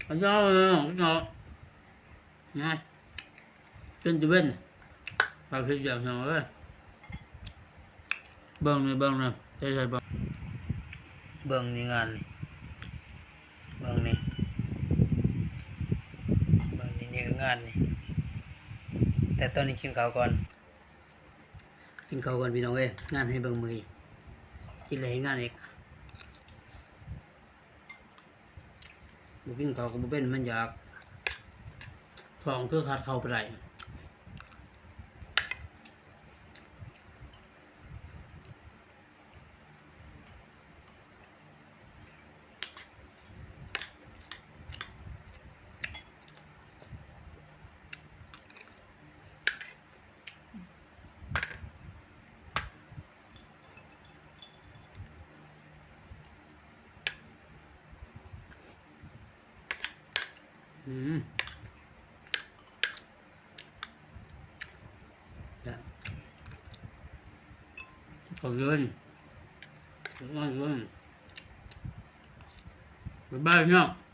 ເຈົ້າເນາະ ເນາະ ນະ ເປັນຕາເວັນ ປາເຮັດວຽກເຮົາເອີຍ. ເບິ່ງນີ້ ເບິ່ງນີ້ ໃສ່ ໃສ່ເບິ່ງ ເບິ່ງນີ້ງານນີ້ ເບິ່ງນີ້ ເບິ່ງນີ້ ນີ້ກໍງານນີ້ ແຕ່ຕອນນີ້ກິນເຂົ້າກ່ອນ. ກິນເຂົ້າກ່ອນພີ່ນ້ອງເອີຍ ງານໃຫ້ເບິ່ງມື້ນີ້ ກິນແລ້ວເຮັດງານອີກ ບໍ່ກິນເຂົ້າກໍບໍ່ເປັນ ມັນຢາກ ທ້ອງຄືຂາດເຂົ້າບໍ່ໄດ້. ອືມ ແຊບ ຂອບໃຈ ຂອບໃຈ ບາຍບາຍພີ່ນ້ອງ.